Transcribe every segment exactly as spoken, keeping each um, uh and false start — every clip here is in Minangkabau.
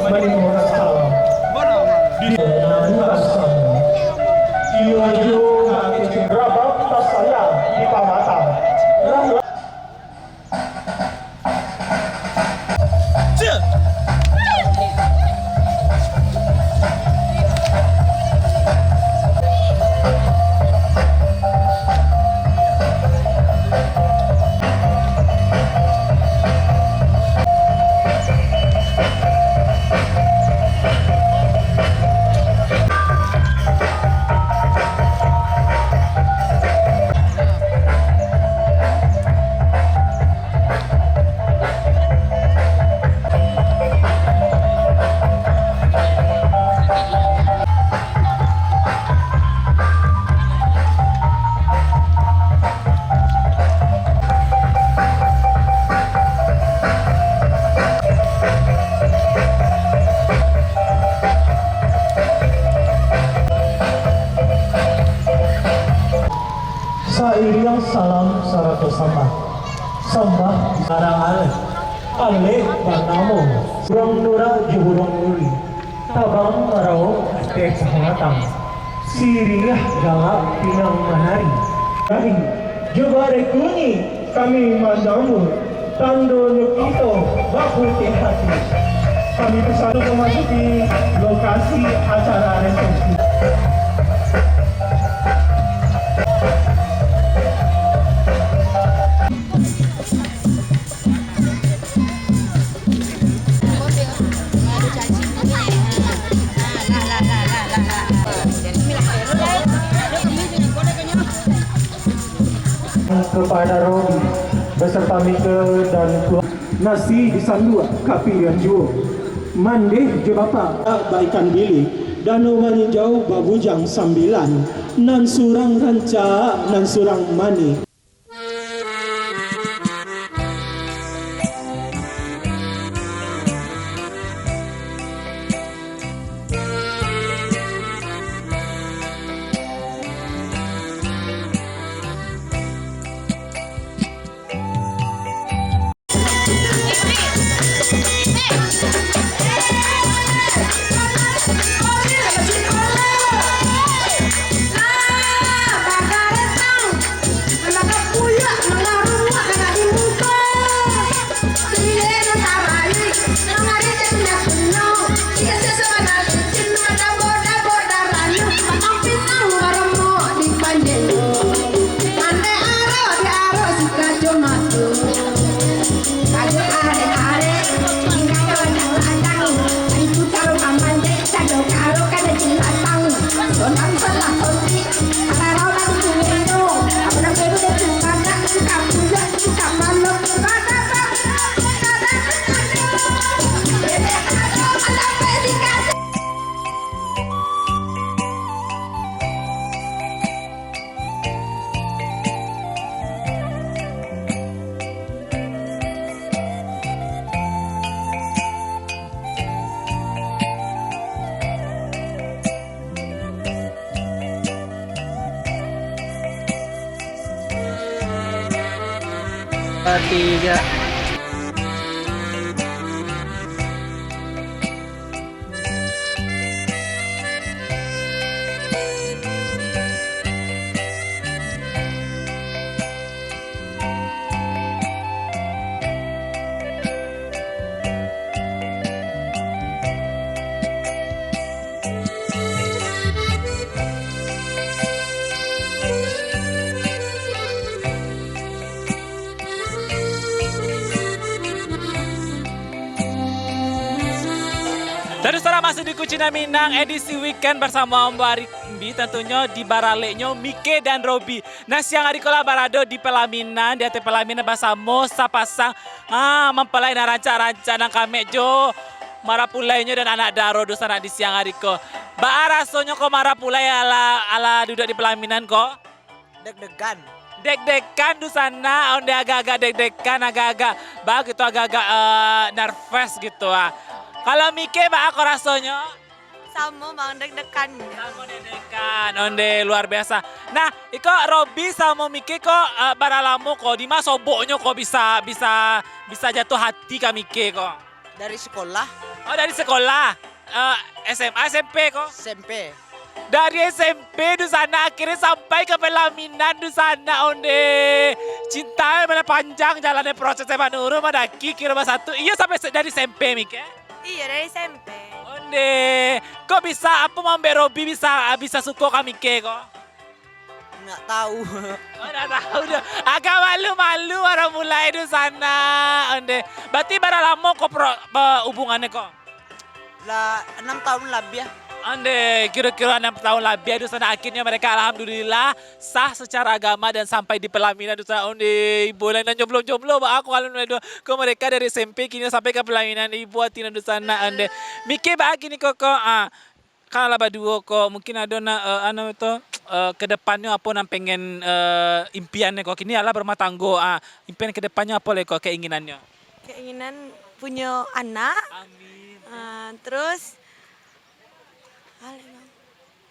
Manimokan salam. Di nan bukan salam. Iyo juo kami rabab tasayang di pamatang. Lah Sairiang salam sarato sambah. Sambah sarang aleh. Aleh banamo Burung Nura jo Burung Nuri. Tabang marawo ateh pamatang. Siriah galak pinang manari. Dari jo bareh kunyi kami mandambu. Tandonyo kito baputiah hati. Kami basatu mamasuki lokasi acara resepsi. Kepada Robi beserta Mika dan Tuan. Nasi disanduak ka pirian juo. Mandeh jo bapak baikan bilik. Danau maninjau babujang sambilan. Nan surang rancak, nan surang manih. Tiga. Taruih salam masuk di Kucina Minang edisi weekend bersama Ambo Arimbi, tentunyo di baraleknyo Mike dan Robi. Nah, siang ari ko lah barado di pelaminan, di ateh pelaminan basamo sapasang, ah, mempelai nan rancak-rancak nan kamek jo marapulainyo dan anak daro dunsanak di siang ari ko. Baa rasonyo ko marapulai ala, ala duduak di pelaminan ko? Deg-degan. Deg-degan dunsanak, onde agak-agak deg-degan, agak-agak, baa gitu, agak-agak, eh, nervous gitu, ah. Kalau Mike, baa ko rasonyo? Samo, Bang, deg-degan. Samo deg-degan, onde luar biasa. Nah, iko Robi samo Mike ko, eh, bara lamo ko, dima soboknyo ko bisa, bisa, bisa jatuah hati ka Mike ko? Dari sekolah. Oh, dari sekolah. Eh, S M A, S M P ko? S M P. Dari S M P, Dusanak, akhirnyo sampai ka palaminan, Dusanak, onde. Cinta mah panjang jalannyo, prosesnyo manurun, mandaki, kiro basatu. Iyo, sampai se-, dari S M P, Mike? Iyo, dari S M P. Onde. Kok bisa, apo mambek Robi bisa, bisa suko ka Mike ko? Ndak tahu. Oh, ndak tahu doh. Agak malu-malu baru mulai, Dusanak, onde. Berarti bara lamo ko pro-, pe-, hubungannyo ko? Lah, enam tahun labiah. Onde, kiro-kiro enam tahun labiah, Dusanak. Akhirnyo mereka, alhamdulillah, sah secara agama dan sampai di pelaminan, Dusanak. Onde, ibo lah nan jomblo-jomblo, baa ko kalau nado ko mereka dari S M P kini sampai ka pelaminan, ibo atinyo, Dusanak, onde. Mike baa kini ko, ko, ah, kan lah baduo ko, mungkin ado nak, eh, anu tu, eh, ke depannyo apo nan pengen, eh, impiannyo ko? Kini alah barumah tanggo, ah, impian ke depannyo apo lai ko, keinginannyo? Keinginan punyo anak. Amin. Ah, terus,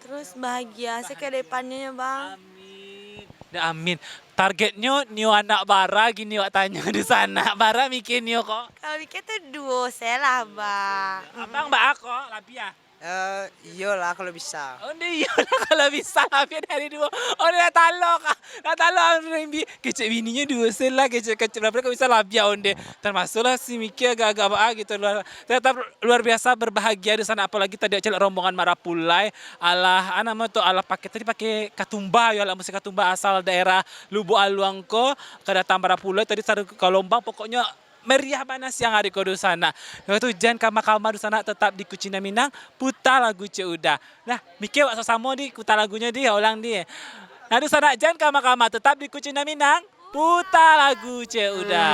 terus bahagia se ke depannyo, Bang. Amin. Dah, amin. Targetnyo nio anak bara, gini wak tanyo, Dusanak. Bara mikir nio ko? Kalau mikir tu duo se lah, Bang. Abang baa ko, labiah? Eh, iyolah, kalau bisa. Onde, iyolah, kalau bisa, labiah dari duo. Onde, nak talok, ah. Nak talok, ah, Rimbi. Kecek bininyo duo se lah, kecek, kecek berapa kan bisa labiah, onde. Termasuklah si Miki agak-agak baa gitu, luar, tetap luar biasa berbahagia di sana. Apalagi tadi, Acil, rombongan marapulai. Alah, ah, namo tu, alah, pakai, tadi pakai katumba, yo, alah, musik katumba asal daerah Lubuk Aluang ko, ka datang marapulai, tadi saru ka lombang, pokoknyo meriah bana siang hari ko, Dusanak. Waktu jan kama-kama, Dusanak, tetap di Kucindan Minang, puta lagu Cik Uda. Nah, Miki wak samo-samo di puta lagunyo di, ulang di. Nah, Dusanak, jan kama-kama, tetap di Kucindan Minang, puta lagu Cik Uda.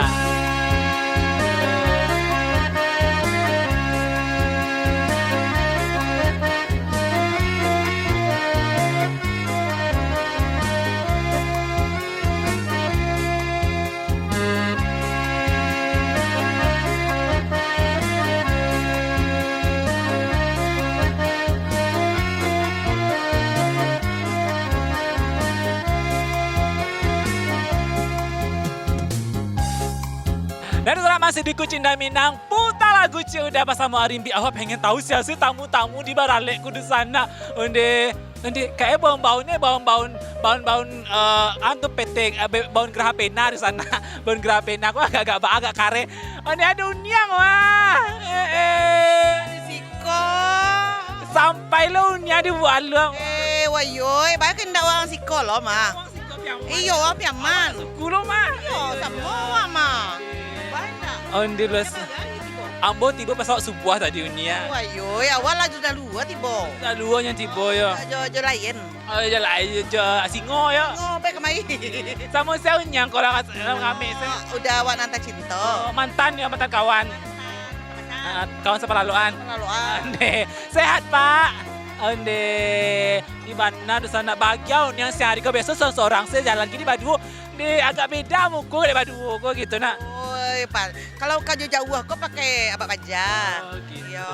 Dan sekarang masih di Kucindan Minang, puta lagu Cik Uda basamo Arimbi. Awak pengen tahu sia sih tamu-tamu di baralek ko, Dusanak? Onde, onde, kayak baun-baun ni, baun-baun, baun-baun, eh, antu P T, eh, be-, baun geraha pena, Dusanak. Baun geraha pena ko agak-agak ba-, agak kareh. Onde, ado Uniang, wah. Eh, eh. Di siko. Sampai lo Uniang di Bualuang. Eh, wayoi, baik ndak urang siko lo, mah. Iyo, wak Piaman. Suku lo, mah. Iyo, samo wak, mah. Banyak. Onde lo. Ambo tibo pas awak subuah tadi, Uniang. Wayoi, awak lah sudah luo tibo. Sudah luo nyo tibo, yo. Jo, jo lain. Oh, jo lain, jo singo, yo. Singo, baik kemari. Samo sia Uniang, kalau ras-, kalau rame, sia. Uda awak nan tacinto. Oh, mantan, yo, mantan kawan. Ah, kawan sapalaloan. Sapalaloan. Onde. Sehat, Pak? Onde. Di bana Dusanak? Bahagia Uniang siang hari ko, biaso sorang-sorang se jalan, kini baduo. Dek, agak beda muko dek baduo ko gitu, nak. Oi, pa-, kalau ka jauah-jauah ko pakai abak baja. Oh, gitu. Iyo.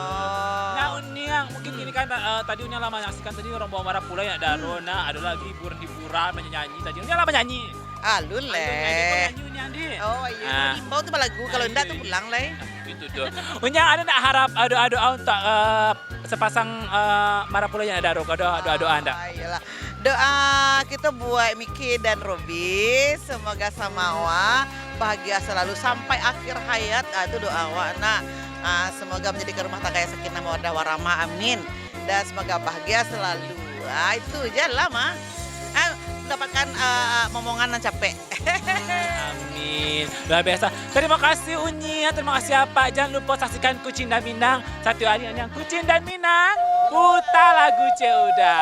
Nah, Uniang, mungkin gini kan, eh, tadi Uniang lah manyaksikan tadi rombongan marapulai nak daro, nak, ado lagi hiburan-hiburan, manyanyi tadi. Uniang lah manyanyi. Alun, leh. Alun, nyanyi, kau nyanyi, Uniang, di. Oh, iyo, ah, imbau tu balagu, kalau indak tu pulang, leh. Itu tu. Unyang ado nak harap, ado, ado, ah, untuk, eh, sepasang, eh, marapulai nan ado, ado doa-doa ndak? Ah, iyalah. Doa kito buat Miki dan Robi, semoga samawa bahagia selalu sampai akhir hayat. Ah, tu doa awak nak. Ah, semoga menjadikan rumah tangga yang sakinah mawaddah warahmah. Amin. Dan semoga bahagia selalu. Ah, itu je lah, mah. Ah, mendapatkan, ah, momongan nan capek. Amin. Luar biasa. Terima kasih, Unyang. Terima kasih, Apak. Jangan lupa saksikan Kucindan Minang. Satu hari yang Kucindan Minang. Puta lagu Cik Uda.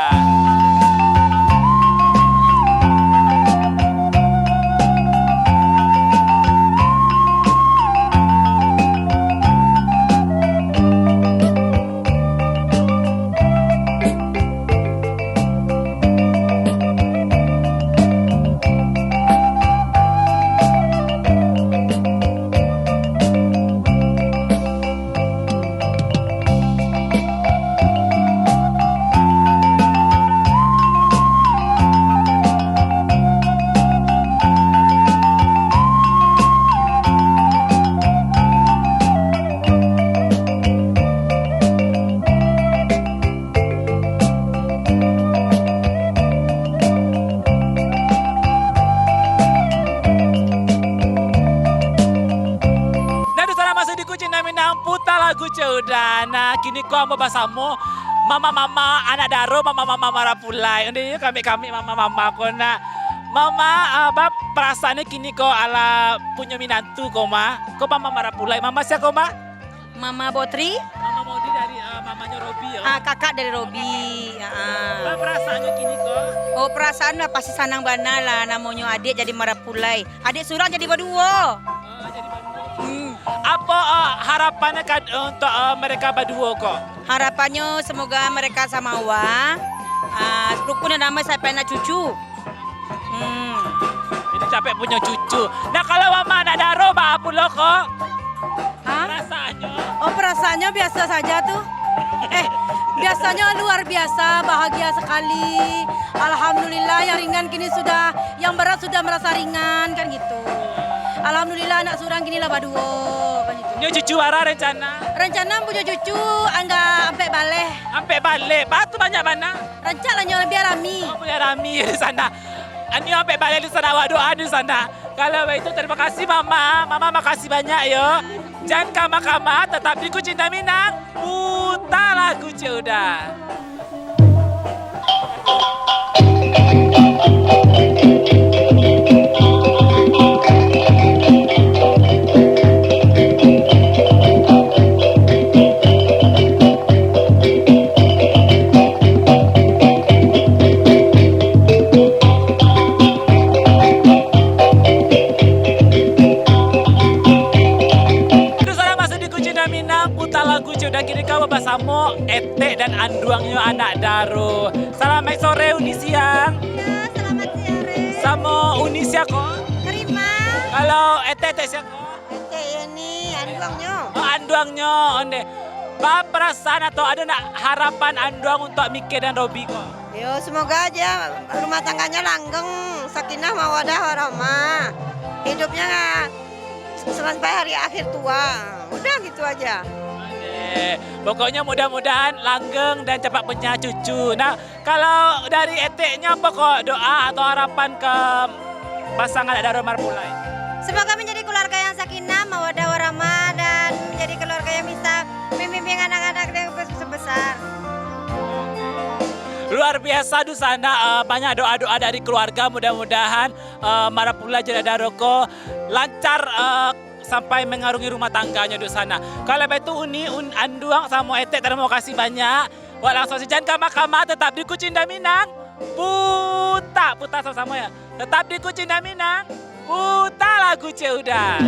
Kini ko ambo basamo mama-mama anak daro, mama-mama marapulai. Ondeh, iyo kami-kami mama-mama ko nak. Mama, ah, ba perasaannyo kini ko alah punyo minantu ko, Ma? Ko mama marapulai. Mama sia ko, Ma? Mama Botri. Mama Botri dari, ah, mamanyo Robi, yo? Ah, kakak dari Robi. Ah. Ba perasaannyo kini ko? Oh, perasaan lah pasti sanang bana lah, namonyo adiak jadi marapulai. Adiak surang jadi baduo. Ah, jadi baduo. Hmm. Apo, ah, harapannyo ka, untuk, ah, mereka baduo ko? Harapannyo semoga mereka samawa, ah, rukun dan damai sampai anak cucu. Hmm. Jadi capek punyo cucu. Nah, kalau mama anak daro, baa pulo ko? Hah? Perasaannyo? Oh, perasaannyo biasa saja tu. Eh, biasanya luar biasa, bahagia sekali. Alhamdulillah, yang ringan kini sudah, yang berat sudah merasa ringan, kan gitu. Alhamdulillah, anak surang kini lah baduo, kan gitu. Punyo cucu bara rencana? Rencana punyo cucu angga ampek baleh. Ampek baleh? Baa tu banyak bana? Rancak lah nyo, biar rami. Oh, biar rami di sana. Anu, ampek baleh di sana, awak doa di sana. Kalau baitu, terima kasih, Mama. Mama, makasih banyak, yo. Jan kama-kama, tetap di Kucinta Minang. Puta lagu Ceuda. Terus salam masuk di Kucinta Minang, puta lagu Ceuda. Kini kawa basamo Etek dan Anduangnyo anak daro. Salamaik sore, Uni Siang. Ya, selamat sore. Samo Uni sia ko? Terima. Kalau Etek, Etek sia ko? Etek Yeni, Anduangnyo. Oh, Anduangnyo, ondeh. Ba perasaan atau ado nak harapan Anduang untuk Mike dan Robi ko? Yo, semoga aja rumah tangganya langgeng, sakinah, mawadah, warahmah. Hidupnya sampai hari akhir tua. Udah gitu aja. Ondeh. Pokoknya mudah-mudahan langgeng dan cepat punya cucu. Nah, kalau dari Eteknyo, apo ko doa atau harapan ka pasangan anak daro marapulai? Semoga menjadi keluarga yang sakinah, mawadah, warahmah, dan menjadi keluarga yang bisa membimbing anak-anak yang bes-, besar. Luar biasa, Dusanak, eh, banyak doa-doa dari keluarga, mudah-mudahan, eh, marapulai jo anak daro ko lancar, eh, sampai mangarungi rumah tangganyo, Dusanak. Kalau baitu, Uni, Un-, Anduang samo Etek, tarimo kasih banyak. Wak, langsuang sajo, jan kama-kama, tetap di Kucinta Minang, puta, puta samo-samo, yo. Tetap di Kucinta Minang, puta lagu Ceuda.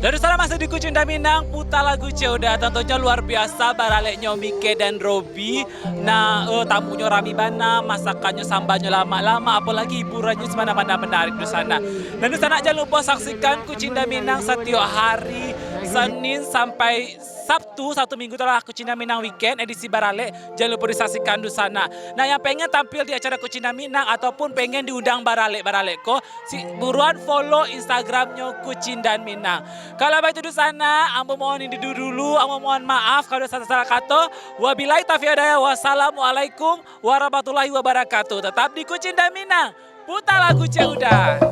Dari salam masih di Kucinta Minang, puta lagu Ceuda, tentunya luar biasa baraleknyo Mike dan Robi. Nah, eh, tamunyo rami bana, masakannyo, sambanyo lamak-lamak, apolagi hiburannyo samana-mana manarik, Dusanak. Dan Dusanak, jan lupo saksikan Kucinta Minang satiok hari Senin sampai Sabtu, satu minggu tu lah Kucinta Minang Weekend edisi baralek. Jan lupo disaksikan, Dusanak. Nah, yang pengen tampil di acara Kucinta Minang ataupun pengen diundang baralek-baralek ko, si, buruan follow Instagramnyo Kucinta Minang. Kalau baitu, Dusanak, ambo mohon diri dulu, ambo mohon maaf kalau salah-salah kato. Wabillahi taufiq wal hidayah. Wassalamualaikum warahmatullahi wabarakatuh. Tetap di Kucinta Minang, puta lagu Ceuda.